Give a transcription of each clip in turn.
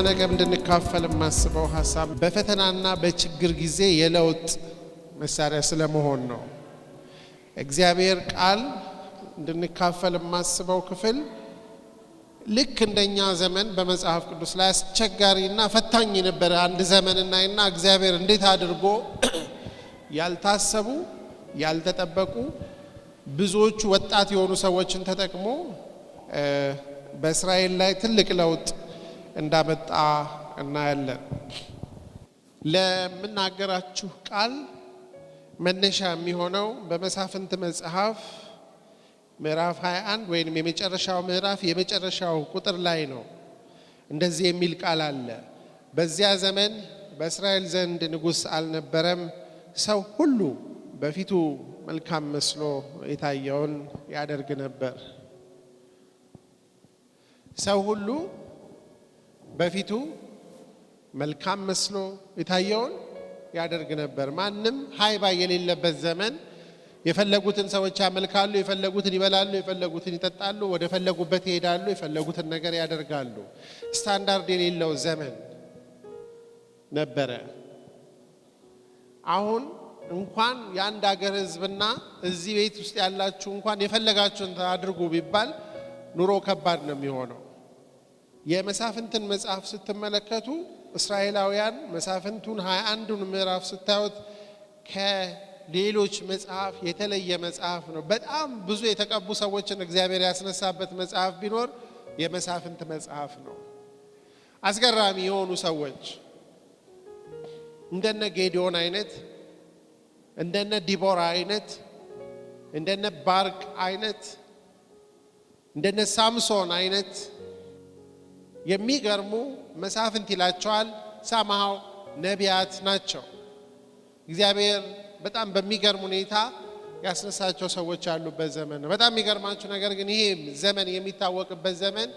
ነገር እንድንካፈል የማስበው ሀሳብ በፈተናና በችግር ጊዜ የለውጥ መሳሪያ ስለመሆን ነው። እግዚአብሔር ቃል እንድንካፈል የማስበው ክፍል ልክ እንደኛ ዘመን በመጽሐፍ ቅዱስ ላይ አስቸጋሪና ፈታኝ የነበረ አንድ ዘመን እናይና እግዚአብሔር እንዴት አድርጎ ያልታሰቡ ያልተጠበቁ ብዙዎቹ ወጣት የሆኑ ሰዎችን ተጠቅሞ በእስራኤል ላይ ትልቅ ለውጥ እንዳመጣ እናያለን። ለምናገራችሁ ቃል መነሻ የሚሆነው በመሳፍንት መጽሐፍ ምዕራፍ 21 ወይንም የመጨረሻው ምዕራፍ የመጨረሻው ቁጥር ላይ ነው። እንደዚህ የሚል ቃል አለ። በዚያ ዘመን በእስራኤል ዘንድ ንጉሥ አልነበረም፣ ሰው ሁሉ በፊቱ መልካም መስሎ የታየውን ያደርግ ነበር። ሰው ሁሉ በፊቱ መልካም መስሎ የታየውን ያደርግ ነበር። ማንም ሃይ ባይ የሌለበት ዘመን የፈለጉትን ሰዎች ያመልካሉ፣ የፈለጉትን ይበላሉ፣ የፈለጉትን ይጠጣሉ፣ ወደ ፈለጉበት ይሄዳሉ፣ የፈለጉትን ነገር ያደርጋሉ። ስታንዳርድ የሌለው ዘመን ነበረ። አሁን እንኳን የአንድ ሀገር ሕዝብና እዚህ ቤት ውስጥ ያላችሁ እንኳን የፈለጋችሁን አድርጉ ቢባል ኑሮ ከባድ ነው የሚሆነው። የመሳፍንትን መጽሐፍ ስትመለከቱ እስራኤላውያን መሳፍንቱን 21ዱን ምዕራፍ ስታዩት ከሌሎች መጽሐፍ የተለየ መጽሐፍ ነው። በጣም ብዙ የተቀቡ ሰዎችን እግዚአብሔር ያስነሳበት መጽሐፍ ቢኖር የመሳፍንት መጽሐፍ ነው። አስገራሚ የሆኑ ሰዎች እንደነ ጌዲዮን አይነት፣ እንደነ ዲቦራ አይነት፣ እንደነ ባርቅ አይነት፣ እንደነ ሳምሶን አይነት የሚገርሙ መሳፍንት ይላቸዋል። ሳምሃው ነቢያት ናቸው። እግዚአብሔር በጣም በሚገርም ሁኔታ ያስነሳቸው ሰዎች ያሉበት ዘመን ነው። በጣም የሚገርማችሁ ነገር ግን ይሄ ዘመን የሚታወቅበት ዘመን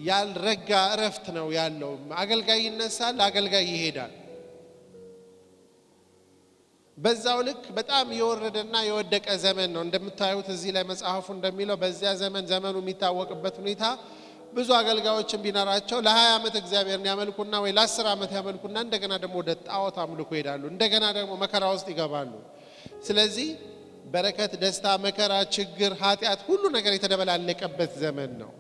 ያልረጋ እረፍት ነው ያለው። አገልጋይ ይነሳል፣ አገልጋይ ይሄዳል። በዛው ልክ በጣም የወረደና የወደቀ ዘመን ነው። እንደምታዩት እዚህ ላይ መጽሐፉ እንደሚለው በዚያ ዘመን ዘመኑ የሚታወቅበት ሁኔታ ብዙ አገልጋዮችን ቢኖራቸው ለ20 ዓመት እግዚአብሔርን ያመልኩና ወይ ለ10 ዓመት ያመልኩና እንደገና ደግሞ ወደ ጣዖት አምልኮ ይሄዳሉ። እንደገና ደግሞ መከራ ውስጥ ይገባሉ። ስለዚህ በረከት፣ ደስታ፣ መከራ፣ ችግር፣ ኃጢአት ሁሉ ነገር የተደበላለቀበት ዘመን ነው።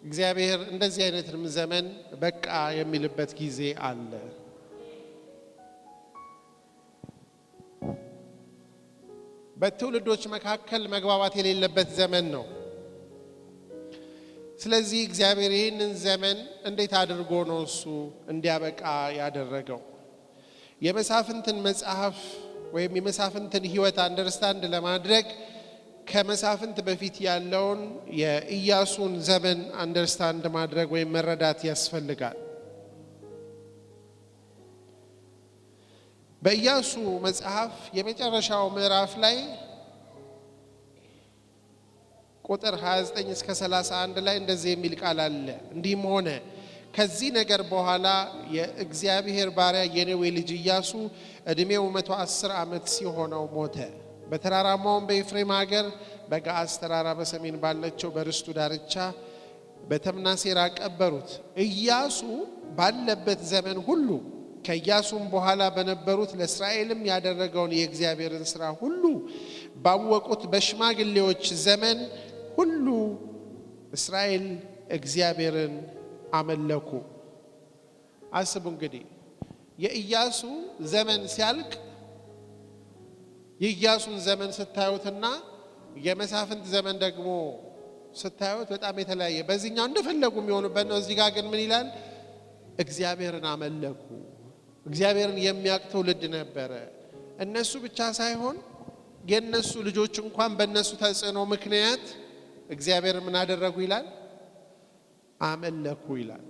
እግዚአብሔር እንደዚህ አይነትም ዘመን በቃ የሚልበት ጊዜ አለ። በትውልዶች መካከል መግባባት የሌለበት ዘመን ነው። ስለዚህ እግዚአብሔር ይህንን ዘመን እንዴት አድርጎ ነው እሱ እንዲያበቃ ያደረገው? የመሳፍንትን መጽሐፍ ወይም የመሳፍንትን ሕይወት understand ለማድረግ ከመሳፍንት በፊት ያለውን የኢያሱን ዘመን understand ማድረግ ወይም መረዳት ያስፈልጋል። በኢያሱ መጽሐፍ የመጨረሻው ምዕራፍ ላይ ቁጥር 29 እስከ 31 ላይ እንደዚህ የሚል ቃል አለ። እንዲህም ሆነ ከዚህ ነገር በኋላ የእግዚአብሔር ባሪያ የነዌ ልጅ ኢያሱ ዕድሜው 110 ዓመት ሲሆነው ሞተ። በተራራማውም በኤፍሬም ሀገር በገዓስ ተራራ በሰሜን ባለችው በርስቱ ዳርቻ በተምናሴራ ቀበሩት። ኢያሱ ባለበት ዘመን ሁሉ ከኢያሱም በኋላ በነበሩት ለእስራኤልም ያደረገውን የእግዚአብሔርን ሥራ ሁሉ ባወቁት በሽማግሌዎች ዘመን ሁሉ እስራኤል እግዚአብሔርን አመለኩ። አስቡ እንግዲህ የኢያሱ ዘመን ሲያልቅ የኢያሱን ዘመን ስታዩትና የመሳፍንት ዘመን ደግሞ ስታዩት በጣም የተለያየ፣ በዚህኛው እንደፈለጉ የሚሆኑበት ነው። እዚህ ጋር ግን ምን ይላል? እግዚአብሔርን አመለኩ። እግዚአብሔርን የሚያውቅ ትውልድ ነበረ። እነሱ ብቻ ሳይሆን የነሱ ልጆች እንኳን በእነሱ ተጽዕኖ ምክንያት እግዚአብሔር ምን አደረጉ ይላል? አመለኩ ይላል።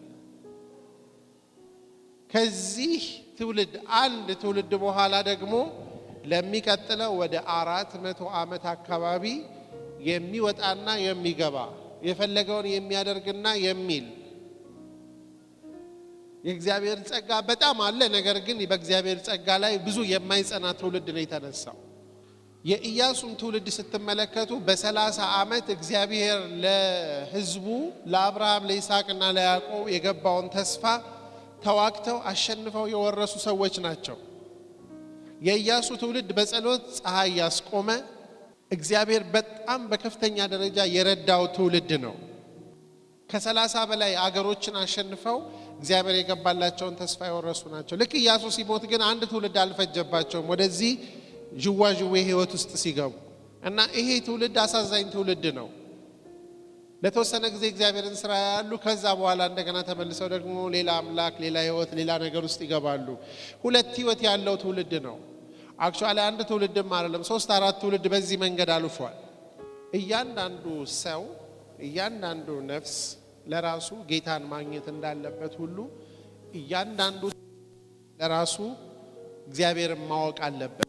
ከዚህ ትውልድ አንድ ትውልድ በኋላ ደግሞ ለሚቀጥለው ወደ 400 ዓመት አካባቢ የሚወጣና የሚገባ የፈለገውን የሚያደርግና የሚል የእግዚአብሔር ጸጋ በጣም አለ። ነገር ግን በእግዚአብሔር ጸጋ ላይ ብዙ የማይጸና ትውልድ ነው የተነሳው። የኢያሱን ትውልድ ስትመለከቱ በ30 ዓመት እግዚአብሔር ለሕዝቡ ለአብርሃም፣ ለይስሐቅና ለያዕቆብ የገባውን ተስፋ ተዋግተው አሸንፈው የወረሱ ሰዎች ናቸው። የኢያሱ ትውልድ በጸሎት ፀሐይ ያስቆመ፣ እግዚአብሔር በጣም በከፍተኛ ደረጃ የረዳው ትውልድ ነው። ከ30 በላይ አገሮችን አሸንፈው እግዚአብሔር የገባላቸውን ተስፋ የወረሱ ናቸው። ልክ ኢያሱ ሲሞት ግን አንድ ትውልድ አልፈጀባቸውም ወደዚህ ዥዋዥዌ ህይወት ውስጥ ሲገቡ። እና ይሄ ትውልድ አሳዛኝ ትውልድ ነው። ለተወሰነ ጊዜ እግዚአብሔርን ስራ ያያሉ። ከዛ በኋላ እንደገና ተመልሰው ደግሞ ሌላ አምላክ፣ ሌላ ህይወት፣ ሌላ ነገር ውስጥ ይገባሉ። ሁለት ህይወት ያለው ትውልድ ነው። Actually አንድ ትውልድም አይደለም፣ ሶስት አራት ትውልድ በዚህ መንገድ አልፏል። እያንዳንዱ ሰው፣ እያንዳንዱ ነፍስ ለራሱ ጌታን ማግኘት እንዳለበት ሁሉ እያንዳንዱ ለራሱ እግዚአብሔርን ማወቅ አለበት።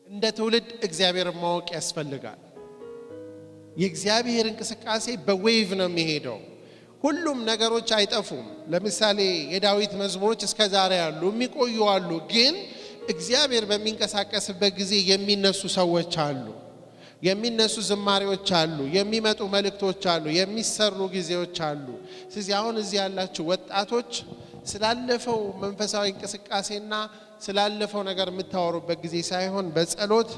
እንደ ትውልድ እግዚአብሔርን ማወቅ ያስፈልጋል። የእግዚአብሔር እንቅስቃሴ በ wave ነው የሚሄደው። ሁሉም ነገሮች አይጠፉም። ለምሳሌ የዳዊት መዝሙሮች እስከ ዛሬ አሉ፣ የሚቆዩ አሉ። ግን እግዚአብሔር በሚንቀሳቀስበት ጊዜ የሚነሱ ሰዎች አሉ፣ የሚነሱ ዝማሬዎች አሉ፣ የሚመጡ መልእክቶች አሉ፣ የሚሰሩ ጊዜዎች አሉ። ስለዚህ አሁን እዚህ ያላችሁ ወጣቶች ስላለፈው መንፈሳዊ እንቅስቃሴና ስላለፈው ነገር የምታወሩበት ጊዜ ሳይሆን በጸሎት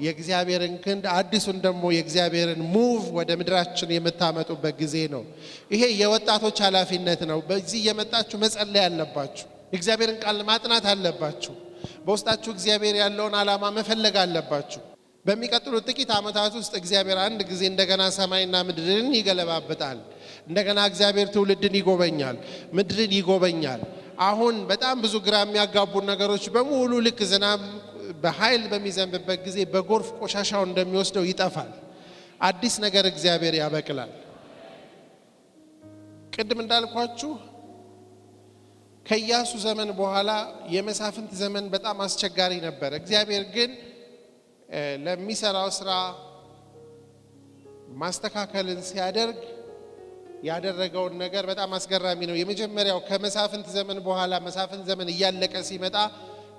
የእግዚአብሔርን ክንድ፣ አዲሱን ደግሞ የእግዚአብሔርን move ወደ ምድራችን የምታመጡበት ጊዜ ነው። ይሄ የወጣቶች ኃላፊነት ነው። በዚህ እየመጣችሁ መጸለይ አለባችሁ። የእግዚአብሔርን ቃል ማጥናት አለባችሁ። በውስጣችሁ እግዚአብሔር ያለውን ዓላማ መፈለግ አለባችሁ። በሚቀጥሉት ጥቂት ዓመታት ውስጥ እግዚአብሔር አንድ ጊዜ እንደገና ሰማይና ምድርን ይገለባብጣል። እንደገና እግዚአብሔር ትውልድን ይጎበኛል፣ ምድርን ይጎበኛል። አሁን በጣም ብዙ ግራ የሚያጋቡ ነገሮች በሙሉ ልክ ዝናብ በኃይል በሚዘንብበት ጊዜ በጎርፍ ቆሻሻው እንደሚወስደው ይጠፋል። አዲስ ነገር እግዚአብሔር ያበቅላል። ቅድም እንዳልኳችሁ ከኢያሱ ዘመን በኋላ የመሳፍንት ዘመን በጣም አስቸጋሪ ነበር። እግዚአብሔር ግን ለሚሰራው ስራ ማስተካከልን ሲያደርግ ያደረገውን ነገር በጣም አስገራሚ ነው። የመጀመሪያው ከመሳፍንት ዘመን በኋላ፣ መሳፍንት ዘመን እያለቀ ሲመጣ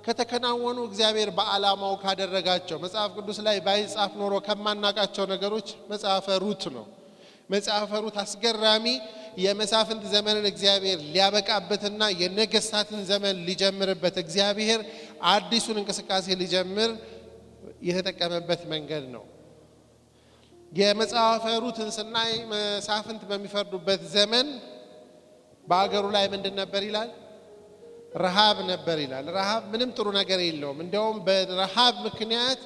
ከተከናወኑ፣ እግዚአብሔር በዓላማው ካደረጋቸው፣ መጽሐፍ ቅዱስ ላይ ባይጻፍ ኖሮ ከማናቃቸው ነገሮች መጽሐፈ ሩት ነው። መጽሐፈ ሩት አስገራሚ የመሳፍንት ዘመንን እግዚአብሔር ሊያበቃበትና የነገስታትን ዘመን ሊጀምርበት፣ እግዚአብሔር አዲሱን እንቅስቃሴ ሊጀምር የተጠቀመበት መንገድ ነው። የመጽሐፈ ሩትን ስናይ መሳፍንት በሚፈርዱበት ዘመን በአገሩ ላይ ምንድን ነበር ይላል? ረሃብ ነበር ይላል። ረሃብ ምንም ጥሩ ነገር የለውም። እንዲያውም በረሃብ ምክንያት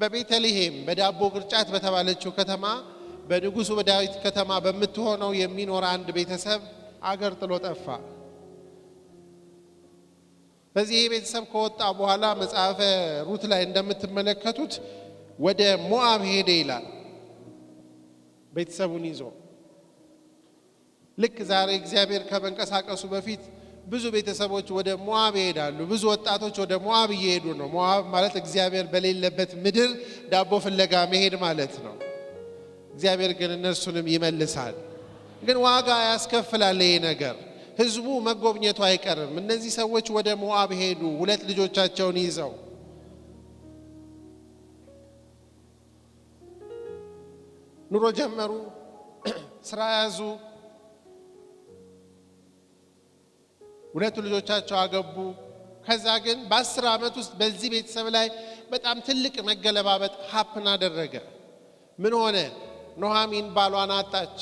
በቤተልሔም በዳቦ ቅርጫት በተባለችው ከተማ፣ በንጉሱ በዳዊት ከተማ በምትሆነው የሚኖር አንድ ቤተሰብ አገር ጥሎ ጠፋ። በዚህ ይህ ቤተሰብ ከወጣ በኋላ መጽሐፈ ሩት ላይ እንደምትመለከቱት ወደ ሞአብ ሄደ ይላል ቤተሰቡን ይዞ። ልክ ዛሬ እግዚአብሔር ከመንቀሳቀሱ በፊት ብዙ ቤተሰቦች ወደ ሞአብ ይሄዳሉ። ብዙ ወጣቶች ወደ ሞአብ እየሄዱ ነው። ሞአብ ማለት እግዚአብሔር በሌለበት ምድር ዳቦ ፍለጋ መሄድ ማለት ነው። እግዚአብሔር ግን እነርሱንም ይመልሳል። ግን ዋጋ ያስከፍላል ይሄ ነገር። ህዝቡ መጎብኘቱ አይቀርም። እነዚህ ሰዎች ወደ ሞአብ ሄዱ፣ ሁለት ልጆቻቸውን ይዘው ኑሮ ጀመሩ፣ ስራ ያዙ። ሁለቱ ልጆቻቸው አገቡ። ከዛ ግን በ10 ዓመት ውስጥ በዚህ ቤተሰብ ላይ በጣም ትልቅ መገለባበጥ happen አደረገ። ምን ሆነ? ኑኃሚን ባሏን አጣች።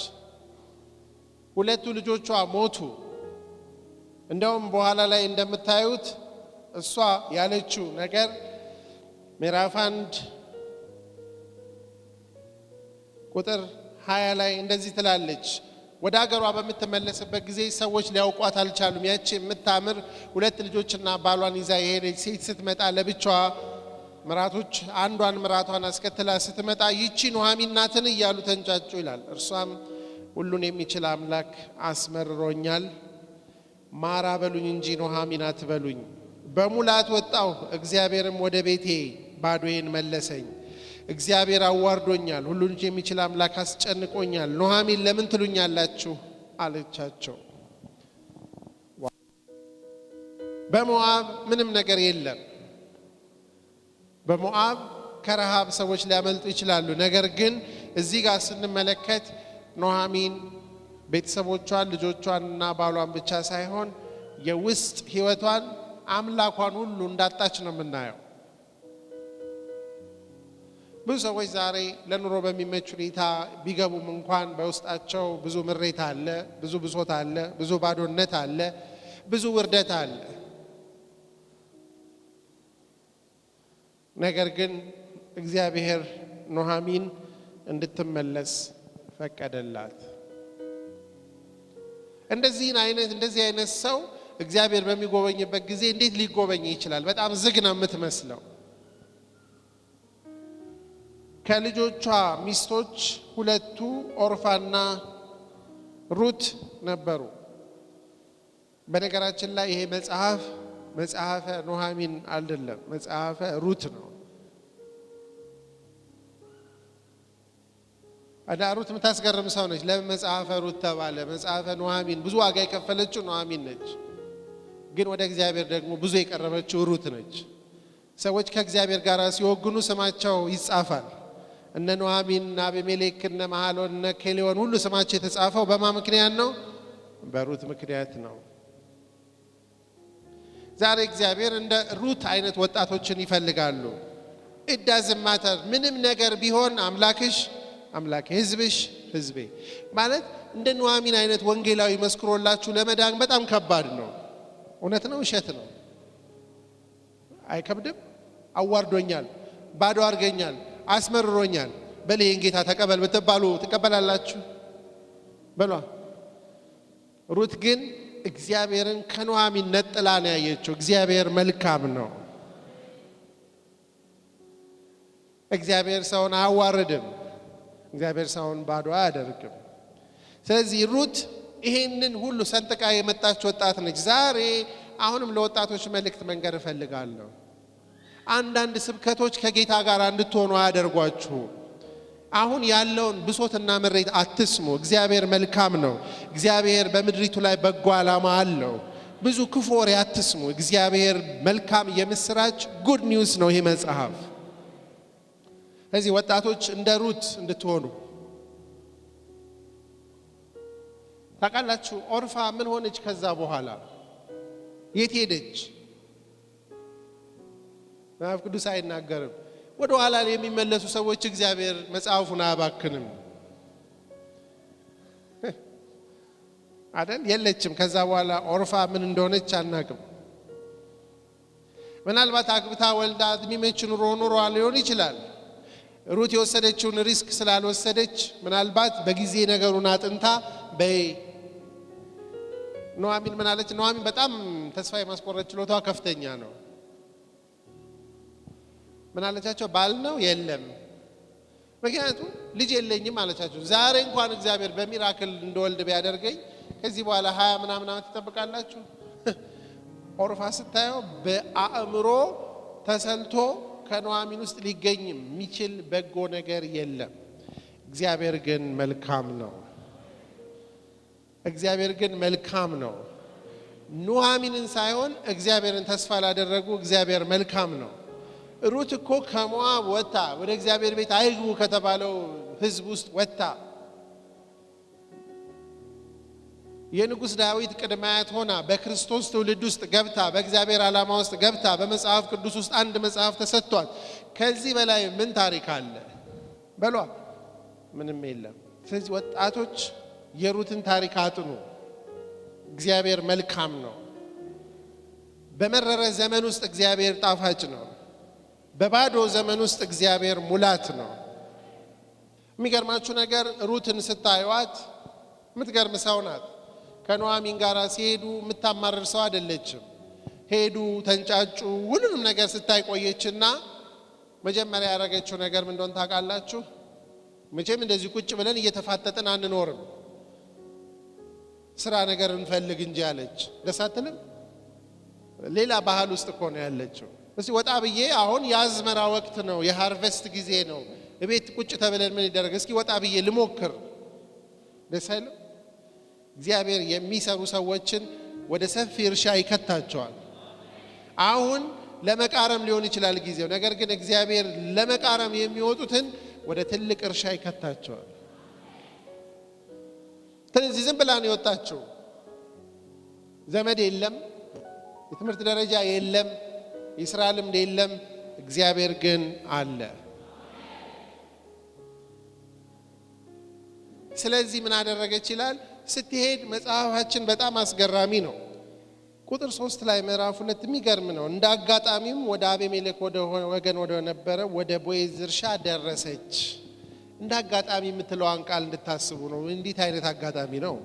ሁለቱ ልጆቿ ሞቱ። እንደውም በኋላ ላይ እንደምታዩት እሷ ያለችው ነገር ምዕራፍ 1 ቁጥር 20 ላይ እንደዚህ ትላለች። ወደ አገሯ በምትመለስበት ጊዜ ሰዎች ሊያውቋት አልቻሉም። ያቺ የምታምር ሁለት ልጆችና ባሏን ይዛ የሄደች ሴት ስትመጣ፣ ለብቻዋ ምራቶች አንዷን ምራቷን አስከትላ ስትመጣ "ይቺ ኑኃሚን ናትን?" እያሉ ተንጫጩ ይላል። እርሷም "ሁሉን የሚችል አምላክ አስመርሮኛል፣ ማራ በሉኝ እንጂ ኑኃሚን አትበሉኝ። በሙላት ወጣሁ፣ እግዚአብሔርም ወደ ቤቴ ባዶዬን መለሰኝ። እግዚአብሔር አዋርዶኛል፣ ሁሉን የሚችል አምላክ አስጨንቆኛል። ኑኃሚን ለምን ትሉኛላችሁ?" አለቻቸው። በሞዓብ ምንም ነገር የለም። በሞዓብ ከረሃብ ሰዎች ሊያመልጡ ይችላሉ። ነገር ግን እዚህ ጋር ስንመለከት ኑኃሚን ቤተሰቦቿን፣ ልጆቿንና ባሏን ብቻ ሳይሆን የውስጥ ሕይወቷን አምላኳን ሁሉ እንዳጣች ነው የምናየው። ብዙ ሰዎች ዛሬ ለኑሮ በሚመች ሁኔታ ቢገቡም እንኳን በውስጣቸው ብዙ ምሬት አለ፣ ብዙ ብሶት አለ፣ ብዙ ባዶነት አለ፣ ብዙ ውርደት አለ። ነገር ግን እግዚአብሔር ኑኃሚን እንድትመለስ ፈቀደላት። እንደዚህ አይነት ሰው እግዚአብሔር በሚጎበኝበት ጊዜ እንዴት ሊጎበኝ ይችላል? በጣም ዝግ ነው የምትመስለው። ከልጆቿ ሚስቶች ሁለቱ ኦርፋና ሩት ነበሩ። በነገራችን ላይ ይሄ መጽሐፍ መጽሐፈ ኑኃሚን አይደለም፣ መጽሐፈ ሩት ነው። እና ሩት የምታስገርም ሰው ነች። ለምን መጽሐፈ ሩት ተባለ? መጽሐፈ ኑኃሚን ብዙ ዋጋ የከፈለችው ኑኃሚን ነች። ግን ወደ እግዚአብሔር ደግሞ ብዙ የቀረበችው ሩት ነች። ሰዎች ከእግዚአብሔር ጋር ሲወግኑ ስማቸው ይጻፋል። እነ ኑኃሚን፣ እነ አቤሜሌክ፣ እነ መሐሎን፣ እነ ኬሌዎን ሁሉ ስማቸው የተጻፈው በማ ምክንያት ነው? በሩት ምክንያት ነው። ዛሬ እግዚአብሔር እንደ ሩት አይነት ወጣቶችን ይፈልጋሉ። It doesn't matter ምንም ነገር ቢሆን አምላክሽ አምላኬ፣ ህዝብሽ ህዝቤ ማለት እንደ ኑኃሚን አይነት ወንጌላዊ መስክሮላችሁ ለመዳን በጣም ከባድ ነው። እውነት ነው፣ ውሸት ነው? አይከብድም? አዋርዶኛል፣ ባዶ አድርገኛል፣ አስመርሮኛል፣ በል ይሄን ጌታ ተቀበል ብትባሉ ትቀበላላችሁ? በሏ። ሩት ግን እግዚአብሔርን ከኑኃሚን ነጥላ ነው ያየችው። እግዚአብሔር መልካም ነው። እግዚአብሔር ሰውን አያዋርድም። እግዚአብሔር ሰውን ባዶ አያደርግም። ስለዚህ ሩት ይሄንን ሁሉ ሰንጥቃ የመጣች ወጣት ነች። ዛሬ አሁንም ለወጣቶች መልእክት መንገር እፈልጋለሁ። አንዳንድ ስብከቶች ከጌታ ጋር እንድትሆኑ አያደርጓችሁ። አሁን ያለውን ብሶትና ምሬት አትስሙ። እግዚአብሔር መልካም ነው። እግዚአብሔር በምድሪቱ ላይ በጎ ዓላማ አለው። ብዙ ክፉ ወሬ አትስሙ። እግዚአብሔር መልካም የምስራች good news ነው ይሄ መጽሐፍ። ስለዚህ ወጣቶች እንደ ሩት እንድትሆኑ ታውቃላችሁ። ኦርፋ ምን ሆነች? ከዛ በኋላ የት ሄደች? መጽሐፍ ቅዱስ አይናገርም። ወደ ኋላ የሚመለሱ ሰዎች እግዚአብሔር መጽሐፉን አያባክንም አይደል? የለችም። ከዛ በኋላ ኦርፋ ምን እንደሆነች አናቅም። ምናልባት አግብታ ወልዳ የሚመች ኑሮ ኑሯ ሊሆን ይችላል። ሩት የወሰደችውን risk ስላልወሰደች ምናልባት በጊዜ ነገሩን አጥንታ በይ ኑኃሚን ምን አለች? ኑኃሚን በጣም ተስፋ የማስቆረጥ ችሎታዋ ከፍተኛ ነው። ምን አለቻቸው? ባል ነው የለም፣ ምክንያቱም ልጅ የለኝም አለቻቸው። ዛሬ እንኳን እግዚአብሔር በ miracle እንደወልድ ቢያደርገኝ ከዚህ በኋላ 20 ምናምን ዓመት ትጠብቃላችሁ? ኦርፋ ስታየው በአእምሮ ተሰልቶ ከኑኃሚን ውስጥ ሊገኝ የሚችል በጎ ነገር የለም። እግዚአብሔር ግን መልካም ነው። እግዚአብሔር ግን መልካም ነው። ኑኃሚንን ሳይሆን እግዚአብሔርን ተስፋ ላደረጉ እግዚአብሔር መልካም ነው። ሩት እኮ ከሞዓብ ወጥታ ወደ እግዚአብሔር ቤት አይግቡ ከተባለው ሕዝብ ውስጥ ወጥታ የንጉሥ ዳዊት ቅድመ አያት ሆና በክርስቶስ ትውልድ ውስጥ ገብታ በእግዚአብሔር ዓላማ ውስጥ ገብታ በመጽሐፍ ቅዱስ ውስጥ አንድ መጽሐፍ ተሰጥቷል። ከዚህ በላይ ምን ታሪክ አለ? በሏ፣ ምንም የለም። ስለዚህ ወጣቶች የሩትን ታሪክ አጥኑ። እግዚአብሔር መልካም ነው። በመረረ ዘመን ውስጥ እግዚአብሔር ጣፋጭ ነው። በባዶ ዘመን ውስጥ እግዚአብሔር ሙላት ነው። የሚገርማችሁ ነገር ሩትን ስታዩዋት የምትገርም ሰው ናት። ከኑኃሚን ጋር ሲሄዱ የምታማርር ሰው አይደለችም። ሄዱ፣ ተንጫጩ፣ ሁሉንም ነገር ስታይ ቆየችና መጀመሪያ ያደረገችው ነገር ምን እንደሆነ ታውቃላችሁ? መቼም እንደዚህ ቁጭ ብለን እየተፋጠጥን አንኖርም፣ ስራ ነገር እንፈልግ እንጂ አለች። ደስ አትልም? ሌላ ባህል ውስጥ እኮ ነው ያለችው። እስቲ ወጣ ብዬ አሁን የአዝመራ ወቅት ነው፣ የሃርቨስት ጊዜ ነው። እቤት ቁጭ ተብለን ምን ይደረግ? እስኪ ወጣ ብዬ ልሞክር። ደስ አይልም? እግዚአብሔር የሚሰሩ ሰዎችን ወደ ሰፊ እርሻ ይከታቸዋል። አሁን ለመቃረም ሊሆን ይችላል ጊዜው። ነገር ግን እግዚአብሔር ለመቃረም የሚወጡትን ወደ ትልቅ እርሻ ይከታቸዋል። ስለዚህ ዝም ብላ ነው የወጣችው። ዘመድ የለም፣ የትምህርት ደረጃ የለም፣ የስራ ልምድ የለም። እግዚአብሔር ግን አለ። ስለዚህ ምን አደረገች ይላል? ስትሄድ መጽሐፋችን በጣም አስገራሚ ነው። ቁጥር 3 ላይ ምዕራፍ 2 የሚገርም ነው። እንደ አጋጣሚም ወደ አቤሜሌክ ወደ ወገን ወደ ነበረ ወደ ቦዔዝ እርሻ ደረሰች። እንደ አጋጣሚ የምትለዋን ቃል እንድታስቡ ነው። እንዴት አይነት አጋጣሚ ነው?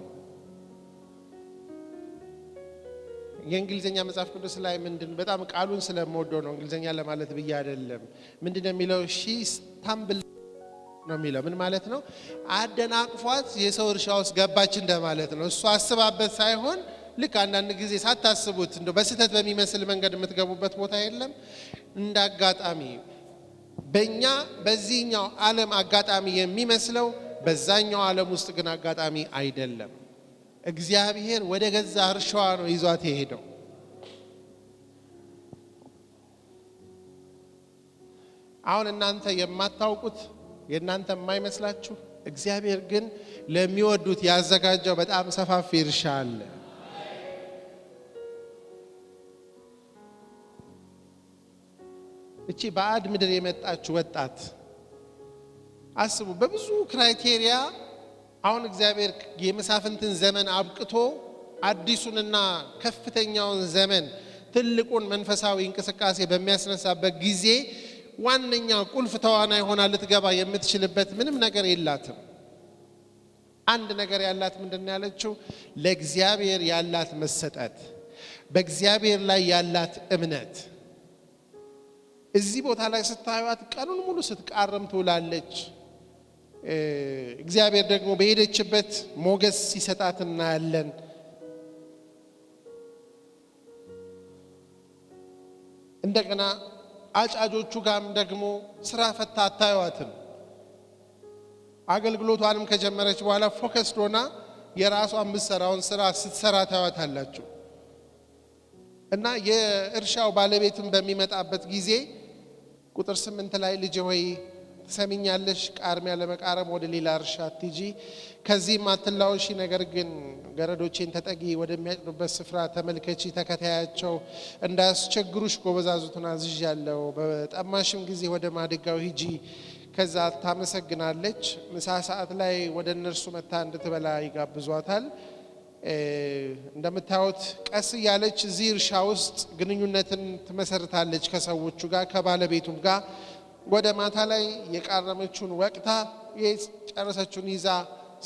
የእንግሊዘኛ መጽሐፍ ቅዱስ ላይ ምንድን በጣም ቃሉን ስለምወደው ነው፣ እንግሊዘኛ ለማለት ብዬ አይደለም። ምንድነው የሚለው? She stumble ነው የሚለው። ምን ማለት ነው? አደናቅፏት የሰው እርሻ ውስጥ ገባች እንደማለት ነው። እሱ አስባበት ሳይሆን ልክ አንዳንድ ጊዜ ሳታስቡት እንደው በስህተት በሚመስል መንገድ የምትገቡበት ቦታ የለም። እንደ አጋጣሚ በእኛ በዚህኛው ዓለም አጋጣሚ የሚመስለው በዛኛው ዓለም ውስጥ ግን አጋጣሚ አይደለም። እግዚአብሔር ወደ ገዛ እርሻዋ ነው ይዟት የሄደው። አሁን እናንተ የማታውቁት የእናንተ የማይመስላችሁ እግዚአብሔር ግን ለሚወዱት ያዘጋጀው በጣም ሰፋፊ እርሻ አለ። እቺ ባዕድ ምድር የመጣች ወጣት አስቡ፣ በብዙ criteria አሁን እግዚአብሔር የመሳፍንትን ዘመን አብቅቶ አዲሱንና ከፍተኛውን ዘመን ትልቁን መንፈሳዊ እንቅስቃሴ በሚያስነሳበት ጊዜ ዋነኛ ቁልፍ ተዋናይ ሆና ልትገባ የምትችልበት ምንም ነገር የላትም። አንድ ነገር ያላት ምንድነው ያለችው? ለእግዚአብሔር ያላት መሰጠት፣ በእግዚአብሔር ላይ ያላት እምነት። እዚህ ቦታ ላይ ስታዩት ቀኑን ሙሉ ስትቃርም ትውላለች። እግዚአብሔር ደግሞ በሄደችበት ሞገስ ሲሰጣት እናያለን። እንደገና አጫጆቹ ጋርም ደግሞ ስራ ፈታ አታዩዋትም። አገልግሎቷንም ከጀመረች በኋላ focused ሆና የራሷን የምትሰራውን ስራ ስትሰራ ታዩዋታላችሁ። እና የእርሻው ባለቤትም በሚመጣበት ጊዜ ቁጥር 8 ላይ ልጄ ሆይ ትሰሚኛለሽ፣ ቃርሚያ ለመቃረም ወደ ሌላ እርሻ አትሂጂ፣ ከዚህም አትላወሺ፣ ነገር ግን ገረዶቼን ተጠጊ፣ ወደሚያጭዱበት ስፍራ ተመልከቺ፣ ተከታያቸው፣ እንዳያስቸግሩሽ ጎበዛዝቱን አዝዣለሁ። በጠማሽም ጊዜ ወደ ማድጋው ሂጂ። ከዛ ታመሰግናለች። ምሳ ሰዓት ላይ ወደ እነርሱ መታ እንድትበላ ይጋብዟታል። እንደምታዩት ቀስ እያለች እዚህ እርሻ ውስጥ ግንኙነትን ትመሰርታለች ከሰዎቹ ጋር ከባለቤቱም ጋር። ወደ ማታ ላይ የቃረመችውን ወቅታ የጨረሰችውን ይዛ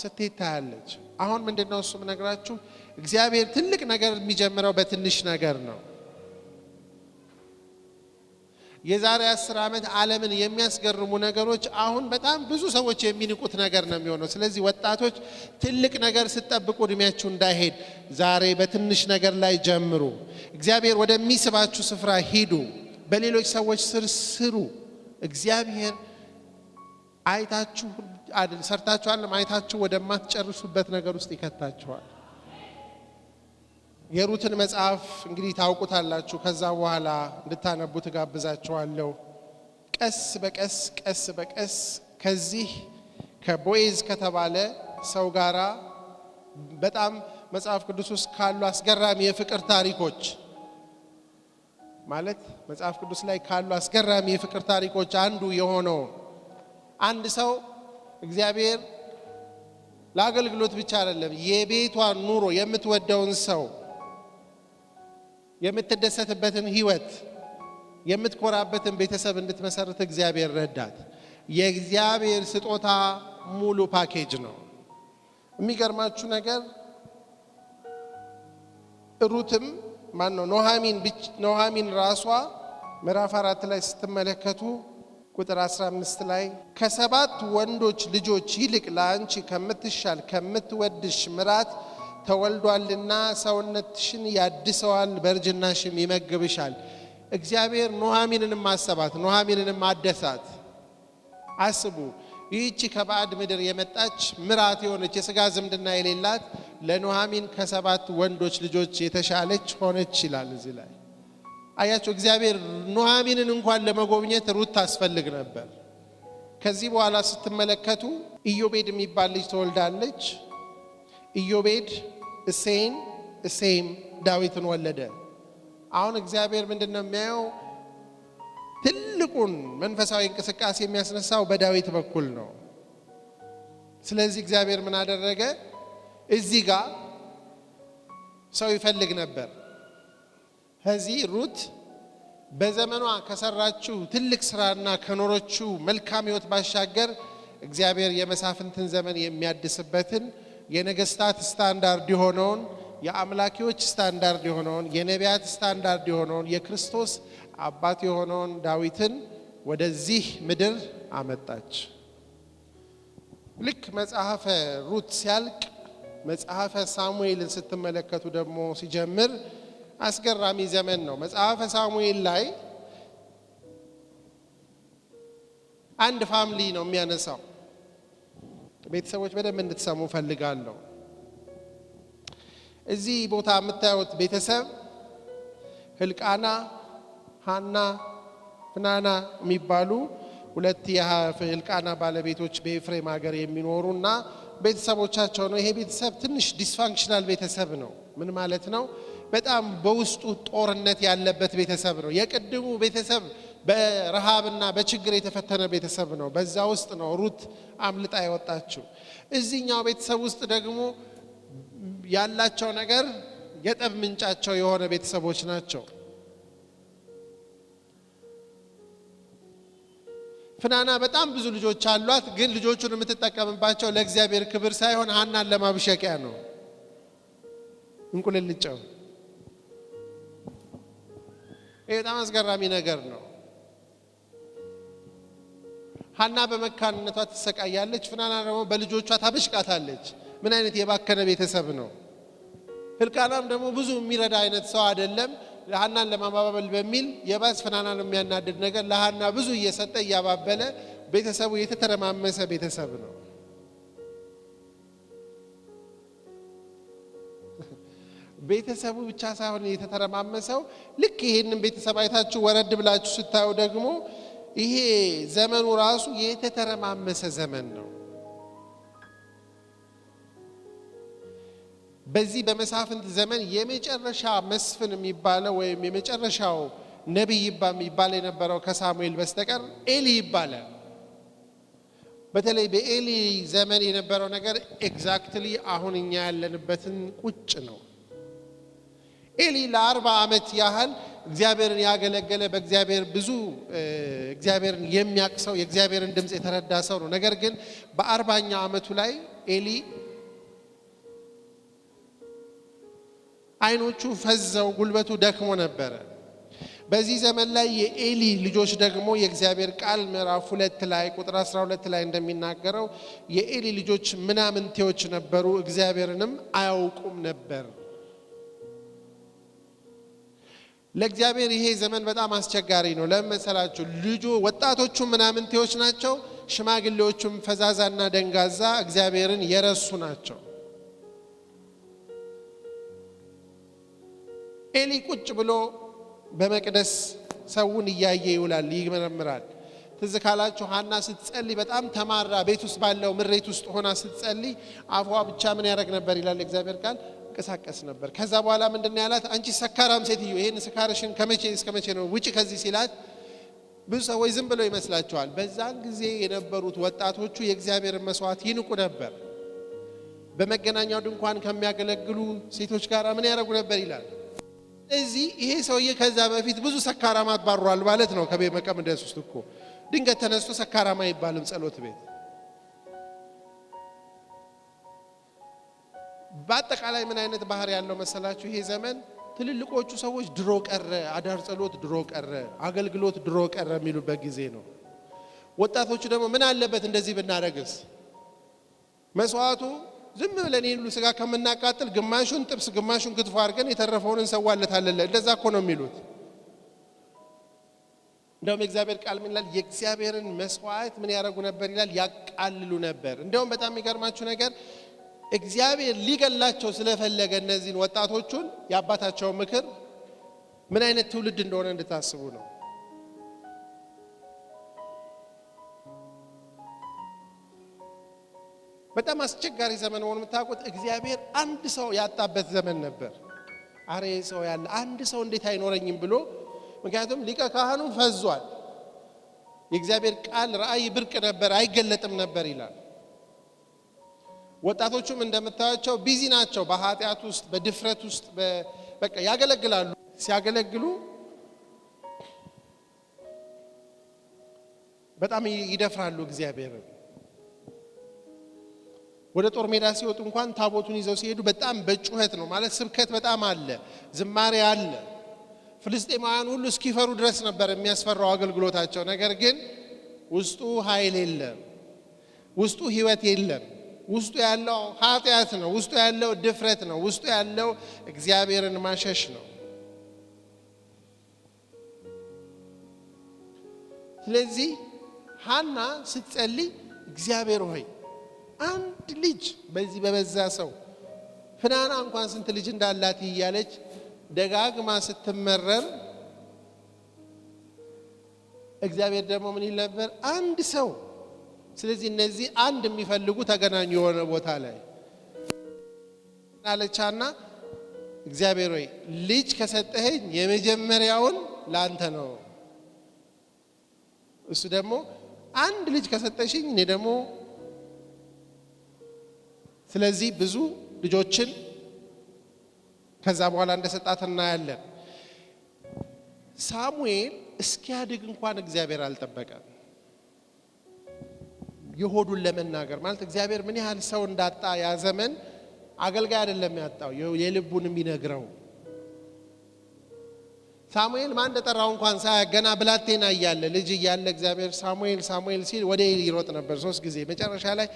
ስትሄድ ታያለች። አሁን ምንድነው እሱ የምነግራችሁ፣ እግዚአብሔር ትልቅ ነገር የሚጀምረው በትንሽ ነገር ነው። የዛሬ 10 ዓመት ዓለምን የሚያስገርሙ ነገሮች አሁን በጣም ብዙ ሰዎች የሚንቁት ነገር ነው የሚሆነው። ስለዚህ ወጣቶች ትልቅ ነገር ስትጠብቁ እድሜያችሁ እንዳይሄድ ዛሬ በትንሽ ነገር ላይ ጀምሩ። እግዚአብሔር ወደሚስባችሁ ስፍራ ሂዱ። በሌሎች ሰዎች ስር ስሩ። እግዚአብሔር አይታችሁ አይደል ሰርታችሁ አይደለም አይታችሁ ወደማትጨርሱበት ነገር ውስጥ ይከታችኋል። የሩትን መጽሐፍ እንግዲህ ታውቁታላችሁ። ከዛ በኋላ እንድታነቡ ትጋብዛችኋለሁ። ቀስ በቀስ ቀስ በቀስ ከዚህ ከቦዔዝ ከተባለ ሰው ጋራ በጣም መጽሐፍ ቅዱስ ውስጥ ካሉ አስገራሚ የፍቅር ታሪኮች ማለት መጽሐፍ ቅዱስ ላይ ካሉ አስገራሚ የፍቅር ታሪኮች አንዱ የሆነው አንድ ሰው እግዚአብሔር ለአገልግሎት ብቻ አይደለም የቤቷን ኑሮ የምትወደውን ሰው የምትደሰትበትን ህይወት የምትኮራበትን ቤተሰብ እንድትመሰርት እግዚአብሔር ረዳት። የእግዚአብሔር ስጦታ ሙሉ ፓኬጅ ነው። የሚገርማችሁ ነገር ሩትም ማነው ኖሃሚን ራሷ ምዕራፍ 4 ላይ ስትመለከቱ ቁጥር 15 ላይ ከሰባት ወንዶች ልጆች ይልቅ ለአንቺ ከምትሻል ከምትወድሽ ምራት ተወልዷልና ሰውነትሽን ያድሰዋል በእርጅናሽም ይመግብሻል። እግዚአብሔር ኑኃሚንንም አሰባት፣ ኑኃሚንንም አደሳት። አስቡ፣ ይህቺ ከባዕድ ምድር የመጣች ምራት የሆነች የሥጋ ዝምድና የሌላት ለኑኃሚን ከሰባት ወንዶች ልጆች የተሻለች ሆነች ይላል እዚህ ላይ። አያቸው፣ እግዚአብሔር ኑኃሚንን እንኳን ለመጎብኘት ሩት ታስፈልግ ነበር። ከዚህ በኋላ ስትመለከቱ ኢዮቤድ የሚባል ልጅ ትወልዳለች። ኢዮቤድ እሴይን፣ እሴይም ዳዊትን ወለደ። አሁን እግዚአብሔር ምንድነው የሚያየው? ትልቁን መንፈሳዊ እንቅስቃሴ የሚያስነሳው በዳዊት በኩል ነው። ስለዚህ እግዚአብሔር ምን አደረገ? እዚህ ጋር ሰው ይፈልግ ነበር። ከዚህ ሩት በዘመኗ ከሰራችው ትልቅ ስራና ከኖረችው መልካም ህይወት ባሻገር እግዚአብሔር የመሳፍንትን ዘመን የሚያድስበትን፣ የነገስታት ስታንዳርድ የሆነውን፣ የአምላኪዎች ስታንዳርድ የሆነውን፣ የነቢያት ስታንዳርድ የሆነውን፣ የክርስቶስ አባት የሆነውን ዳዊትን ወደዚህ ምድር አመጣች። ልክ መጽሐፈ ሩት ሲያልቅ መጽሐፈ ሳሙኤልን ስትመለከቱ ደግሞ ሲጀምር አስገራሚ ዘመን ነው። መጽሐፈ ሳሙኤል ላይ አንድ family ነው የሚያነሳው። ቤተሰቦች በደንብ እንድትሰሙ ፈልጋለሁ። እዚህ ቦታ የምታዩት ቤተሰብ ህልቃና፣ ሃና፣ ፍናና የሚባሉ ሁለት የህልቃና ባለቤቶች በኤፍሬም ሀገር የሚኖሩና ቤተሰቦቻቸው ነው። ይሄ ቤተሰብ ትንሽ dysfunctional ቤተሰብ ነው። ምን ማለት ነው? በጣም በውስጡ ጦርነት ያለበት ቤተሰብ ነው። የቅድሙ ቤተሰብ በረሃብና በችግር የተፈተነ ቤተሰብ ነው። በዛ ውስጥ ነው ሩት አምልጣ የወጣችው። እዚህኛው ቤተሰብ ውስጥ ደግሞ ያላቸው ነገር የጠብ ምንጫቸው የሆነ ቤተሰቦች ናቸው። ፍናና በጣም ብዙ ልጆች አሏት፣ ግን ልጆቹን የምትጠቀምባቸው ለእግዚአብሔር ክብር ሳይሆን ሐናን ለማብሸቂያ ነው። እንቁልልጫው ይሄ በጣም አስገራሚ ነገር ነው። ሐና በመካንነቷ ትሰቃያለች፣ ፍናና ደግሞ በልጆቿ ታበሽቃታለች። ምን አይነት የባከነ ቤተሰብ ነው? ህልቃናም ደግሞ ብዙ የሚረዳ አይነት ሰው አይደለም። ሐናን ለማባበል በሚል የባስ ፍናናን የሚያናድድ ነገር ለሐና ብዙ እየሰጠ እያባበለ ቤተሰቡ የተተረማመሰ ቤተሰብ ነው። ቤተሰቡ ብቻ ሳይሆን የተተረማመሰው፣ ልክ ይሄንን ቤተሰብ አይታችሁ ወረድ ብላችሁ ስታዩ ደግሞ ይሄ ዘመኑ ራሱ የተተረማመሰ ዘመን ነው። በዚህ በመሳፍንት ዘመን የመጨረሻ መስፍን የሚባለው ወይም የመጨረሻው ነቢይ የሚባል የነበረው ከሳሙኤል በስተቀር ኤሊ ይባላል። በተለይ በኤሊ ዘመን የነበረው ነገር exactly አሁን እኛ ያለንበትን ቁጭ ነው። ኤሊ ለ40 ዓመት ያህል እግዚአብሔርን ያገለገለ፣ በእግዚአብሔር ብዙ እግዚአብሔርን የሚያቅ ሰው፣ የእግዚአብሔርን ድምጽ የተረዳ ሰው ነው። ነገር ግን በ40ኛ ዓመቱ ላይ ኤሊ አይኖቹ ፈዘው ጉልበቱ ደክሞ ነበረ። በዚህ ዘመን ላይ የኤሊ ልጆች ደግሞ የእግዚአብሔር ቃል ምዕራፍ 2 ላይ ቁጥር 12 ላይ እንደሚናገረው የኤሊ ልጆች ምናምንቴዎች ነበሩ፣ እግዚአብሔርንም አያውቁም ነበር። ለእግዚአብሔር ይሄ ዘመን በጣም አስቸጋሪ ነው። ለምን መሰላችሁ? ልጁ ወጣቶቹ ምናምንቴዎች ናቸው፣ ሽማግሌዎቹም ፈዛዛና ደንጋዛ እግዚአብሔርን የረሱ ናቸው። ኤሊ ቁጭ ብሎ በመቅደስ ሰውን እያየ ይውላል፣ ይመረምራል። ትዝ ካላችሁ ሐና ስትጸልይ በጣም ተማራ ቤት ውስጥ ባለው ምሬት ውስጥ ሆና ስትጸልይ አፏ ብቻ ምን ያደርግ ነበር ይላል እግዚአብሔር ቃል፣ ይንቀሳቀስ ነበር። ከዛ በኋላ ምንድነው ያላት? አንቺ ሰካራም ሴትዮ ይሄን ስካርሽን ከመቼ እስከ መቼ ነው? ውጪ ከዚህ ሲላት ብዙ ሰዎች ዝም ብለው ይመስላቸዋል። በዛን ጊዜ የነበሩት ወጣቶቹ የእግዚአብሔርን መስዋዕት ይንቁ ነበር። በመገናኛው ድንኳን ከሚያገለግሉ ሴቶች ጋር ምን ያደርጉ ነበር ይላል። ስለዚህ ይሄ ሰውዬ ከዛ በፊት ብዙ ሰካራማት ባሯል ማለት ነው። ከቤተ መቅደስ ውስጥ እኮ ድንገት ተነስቶ ሰካራማ አይባልም ጸሎት ቤት። በአጠቃላይ ምን አይነት ባህሪ ያለው መሰላችሁ? ይሄ ዘመን ትልልቆቹ ሰዎች ድሮ ቀረ፣ አዳር ጸሎት ድሮ ቀረ፣ አገልግሎት ድሮ ቀረ የሚሉበት ጊዜ ነው። ወጣቶቹ ደግሞ ምን አለበት እንደዚህ ብናረግስ፣ መስዋዕቱ ዝም ብለን ይሄን ሁሉ ስጋ ከምናቃጥል ግማሹን ጥብስ ግማሹን ክትፎ አድርገን የተረፈውን እንሰዋለታለን። እንደዛ እኮ ነው የሚሉት። እንደውም የእግዚአብሔር ቃል ምን ይላል? የእግዚአብሔርን መስዋዕት ምን ያደርጉ ነበር ይላል? ያቃልሉ ነበር። እንደውም በጣም የሚገርማችሁ ነገር እግዚአብሔር ሊገላቸው ስለፈለገ እነዚህን ወጣቶቹን የአባታቸውን ምክር ምን አይነት ትውልድ እንደሆነ እንድታስቡ ነው። በጣም አስቸጋሪ ዘመን ሆኖ የምታውቁት እግዚአብሔር አንድ ሰው ያጣበት ዘመን ነበር። አሬ ሰው ያለ አንድ ሰው እንዴት አይኖረኝም ብሎ፣ ምክንያቱም ሊቀ ካህኑ ፈዟል። የእግዚአብሔር ቃል ራእይ ብርቅ ነበር፣ አይገለጥም ነበር ይላል። ወጣቶቹም እንደምታያቸው busy ናቸው፣ በኃጢአት ውስጥ፣ በድፍረት ውስጥ፣ በቃ ያገለግላሉ። ሲያገለግሉ በጣም ይደፍራሉ እግዚአብሔርን። ወደ ጦር ሜዳ ሲወጡ እንኳን ታቦቱን ይዘው ሲሄዱ በጣም በጩኸት ነው፣ ማለት ስብከት በጣም አለ፣ ዝማሬ አለ። ፍልስጤማውያን ሁሉ እስኪፈሩ ድረስ ነበር የሚያስፈራው አገልግሎታቸው። ነገር ግን ውስጡ ኃይል የለም፣ ውስጡ ህይወት የለም። ውስጡ ያለው ኃጢአት ነው፣ ውስጡ ያለው ድፍረት ነው፣ ውስጡ ያለው እግዚአብሔርን ማሸሽ ነው። ስለዚህ ሐና ስትጸልይ እግዚአብሔር ሆይ አንድ ልጅ በዚህ በበዛ ሰው ፍናና እንኳን ስንት ልጅ እንዳላት እያለች ደጋግማ ስትመረር፣ እግዚአብሔር ደግሞ ምን ይል ነበር? አንድ ሰው። ስለዚህ እነዚህ አንድ የሚፈልጉ ተገናኙ የሆነ ቦታ ላይ አለቻና እግዚአብሔር ሆይ ልጅ ከሰጠኸኝ የመጀመሪያውን ላንተ ነው። እሱ ደግሞ አንድ ልጅ ከሰጠሽኝ እኔ ደግሞ፣ ስለዚህ ብዙ ልጆችን ከዛ በኋላ እንደሰጣት እናያለን። ሳሙኤል እስኪያድግ እንኳን እግዚአብሔር አልጠበቀም። የሆዱን ለመናገር ማለት እግዚአብሔር ምን ያህል ሰው እንዳጣ ያ ዘመን አገልጋይ አይደለም ያጣው፣ የልቡን የሚነግረው። ሳሙኤል ማን እንደጠራው እንኳን ሳያውቅ ገና ብላቴና እያለ፣ ልጅ እያለ እግዚአብሔር ሳሙኤል ሳሙኤል ሲል ወደ ኤሊ ይሮጥ ነበር 3 ጊዜ። መጨረሻ ላይ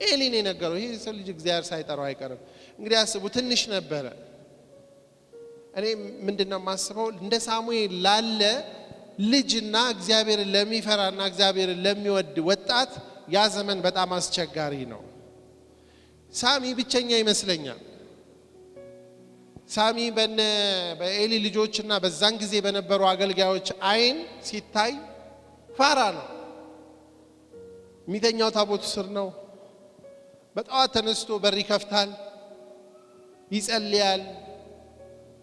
ኤሊ ነው የነገረው። ይሄ ሰው ልጅ እግዚአብሔር ሳይጠራው አይቀርም። እንግዲህ አስቡ፣ ትንሽ ነበረ። እኔ ምንድነው የማስበው፣ እንደ ሳሙኤል ላለ ልጅና እግዚአብሔርን ለሚፈራና እግዚአብሔርን ለሚወድ ወጣት ያ ዘመን በጣም አስቸጋሪ ነው። ሳሚ ብቸኛ ይመስለኛል። ሳሚ በኤሊ ልጆችና በዛን ጊዜ በነበሩ አገልጋዮች አይን ሲታይ ፋራ ነው። የሚተኛው ታቦቱ ስር ነው። በጠዋት ተነስቶ በር ይከፍታል፣ ይጸልያል፣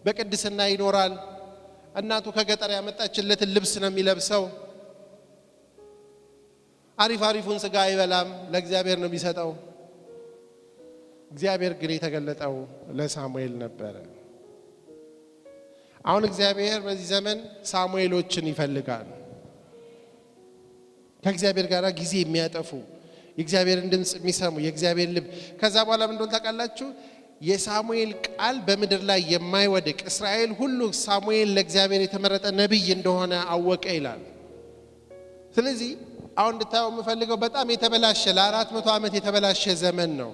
በቅድስና ይኖራል። እናቱ ከገጠር ያመጣችለትን ልብስ ነው የሚለብሰው። አሪፍ አሪፉን ስጋ አይበላም፣ ለእግዚአብሔር ነው የሚሰጠው። እግዚአብሔር ግን የተገለጠው ለሳሙኤል ነበረ። አሁን እግዚአብሔር በዚህ ዘመን ሳሙኤሎችን ይፈልጋል። ከእግዚአብሔር ጋር ጊዜ የሚያጠፉ፣ የእግዚአብሔርን ድምጽ የሚሰሙ፣ የእግዚአብሔር ልብ። ከዛ በኋላ ምን እንደሆነ ታውቃላችሁ? የሳሙኤል ቃል በምድር ላይ የማይወድቅ፣ እስራኤል ሁሉ ሳሙኤል ለእግዚአብሔር የተመረጠ ነብይ እንደሆነ አወቀ ይላል። ስለዚህ አሁን እንድታየው የምፈልገው በጣም የተበላሸ፣ ለ400 ዓመት የተበላሸ ዘመን ነው።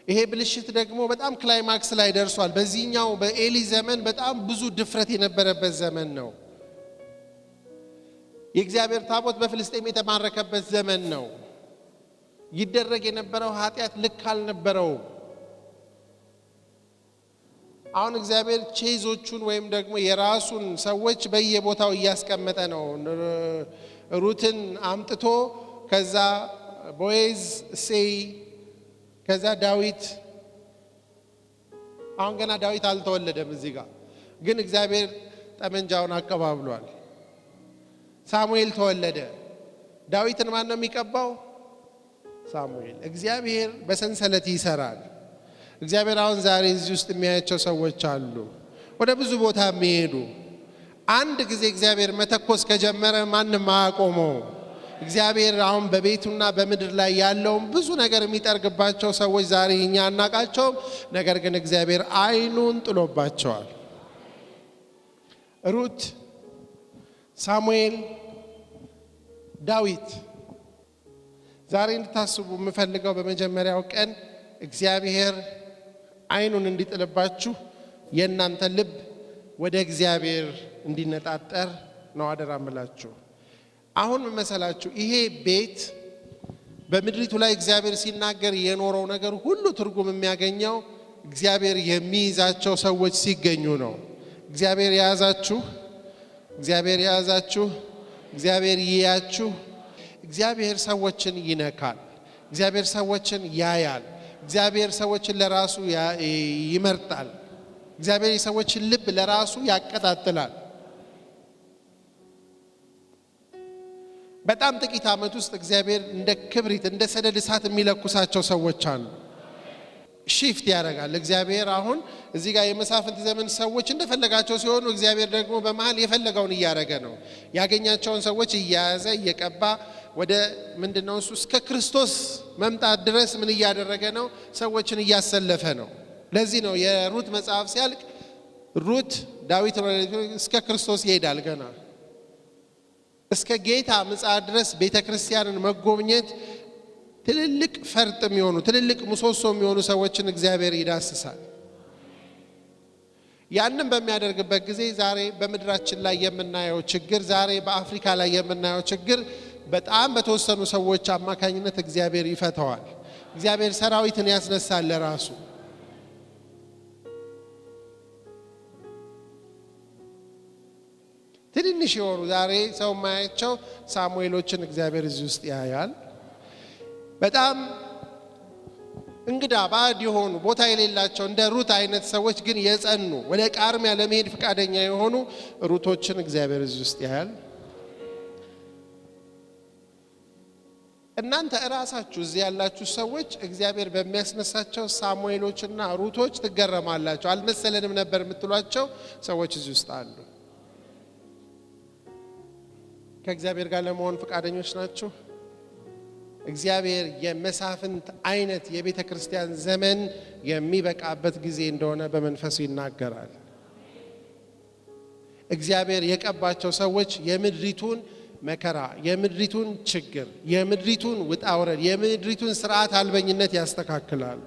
ይሄ ብልሽት ደግሞ በጣም climax ላይ ደርሷል። በዚህኛው በኤሊ ዘመን በጣም ብዙ ድፍረት የነበረበት ዘመን ነው። የእግዚአብሔር ታቦት በፍልስጤም የተማረከበት ዘመን ነው። ይደረግ የነበረው ኃጢአት ልክ አልነበረውም። አሁን እግዚአብሔር chase ኦቹን ወይም ደግሞ የራሱን ሰዎች በየቦታው እያስቀመጠ ነው። ሩትን አምጥቶ፣ ከዛ ቦዔዝ፣ እሴይ፣ ከዛ ዳዊት። አሁን ገና ዳዊት አልተወለደም እዚህ ጋር፣ ግን እግዚአብሔር ጠመንጃውን አቀባብሏል። ሳሙኤል ተወለደ። ዳዊትን ማን ነው የሚቀባው? ሳሙኤል። እግዚአብሔር በሰንሰለት ይሰራል። እግዚአብሔር አሁን ዛሬ እዚህ ውስጥ የሚያያቸው ሰዎች አሉ፣ ወደ ብዙ ቦታ የሚሄዱ። አንድ ጊዜ እግዚአብሔር መተኮስ ከጀመረ ማንም አያቆመው። እግዚአብሔር አሁን በቤቱና በምድር ላይ ያለውን ብዙ ነገር የሚጠርግባቸው ሰዎች ዛሬ እኛ አናቃቸውም። ነገር ግን እግዚአብሔር አይኑን ጥሎባቸዋል። ሩት፣ ሳሙኤል፣ ዳዊት። ዛሬ እንድታስቡ የምፈልገው በመጀመሪያው ቀን እግዚአብሔር አይኑን እንዲጥልባችሁ፣ የእናንተ ልብ ወደ እግዚአብሔር እንዲነጣጠር ነው አደራ እምላችሁ። አሁን ምን መሰላችሁ? ይሄ ቤት በምድሪቱ ላይ እግዚአብሔር ሲናገር የኖረው ነገር ሁሉ ትርጉም የሚያገኘው እግዚአብሔር የሚይዛቸው ሰዎች ሲገኙ ነው። እግዚአብሔር የያዛችሁ፣ እግዚአብሔር የያዛችሁ፣ እግዚአብሔር ይያችሁ። እግዚአብሔር ሰዎችን ይነካል። እግዚአብሔር ሰዎችን ያያል። እግዚአብሔር ሰዎችን ለራሱ ይመርጣል። እግዚአብሔር የሰዎችን ልብ ለራሱ ያቀጣጥላል። በጣም ጥቂት ዓመት ውስጥ እግዚአብሔር እንደ ክብሪት እንደ ሰደድ እሳት የሚለኩሳቸው ሰዎች አሉ። Shift ያደርጋል እግዚአብሔር። አሁን እዚህ ጋር የመሳፍንት ዘመን ሰዎች እንደፈለጋቸው ሲሆኑ እግዚአብሔር ደግሞ በመሃል የፈለገውን እያደረገ ነው። ያገኛቸውን ሰዎች እየያዘ እየቀባ ወደ ምንድነው እሱ እስከ ክርስቶስ መምጣት ድረስ ምን እያደረገ ነው? ሰዎችን እያሰለፈ ነው። ለዚህ ነው የሩት መጽሐፍ ሲያልቅ ሩት ዳዊት እስከ ክርስቶስ ይሄዳል። ገና እስከ ጌታ ምጽአት ድረስ ቤተክርስቲያንን መጎብኘት ትልልቅ ፈርጥ የሚሆኑ ትልልቅ ምሰሶ የሚሆኑ ሰዎችን እግዚአብሔር ይዳስሳል። ያንን በሚያደርግበት ጊዜ ዛሬ በምድራችን ላይ የምናየው ችግር፣ ዛሬ በአፍሪካ ላይ የምናየው ችግር በጣም በተወሰኑ ሰዎች አማካኝነት እግዚአብሔር ይፈታዋል። እግዚአብሔር ሰራዊትን ያስነሳል ለራሱ። ትንንሽ የሆኑ ዛሬ ሰው የማያቸው ሳሙኤሎችን እግዚአብሔር እዚህ ውስጥ ያያል። በጣም እንግዳ ባዕድ የሆኑ ቦታ የሌላቸው እንደ ሩት አይነት ሰዎች ግን የጸኑ ወደ ቃርሚያ ለመሄድ ፍቃደኛ የሆኑ ሩቶችን እግዚአብሔር እዚህ ውስጥ ያያል። እናንተ እራሳችሁ እዚህ ያላችሁ ሰዎች እግዚአብሔር በሚያስነሳቸው ሳሙኤሎችና ሩቶች ትገረማላችሁ። አልመሰለንም ነበር የምትሏቸው ሰዎች እዚህ ውስጥ አሉ። ከእግዚአብሔር ጋር ለመሆን ፍቃደኞች ናችሁ? እግዚአብሔር የመሳፍንት አይነት የቤተ ክርስቲያን ዘመን የሚበቃበት ጊዜ እንደሆነ በመንፈሱ ይናገራል። እግዚአብሔር የቀባቸው ሰዎች የምድሪቱን መከራ፣ የምድሪቱን ችግር፣ የምድሪቱን ውጣ ውረድ፣ የምድሪቱን ስርዓት አልበኝነት ያስተካክላሉ።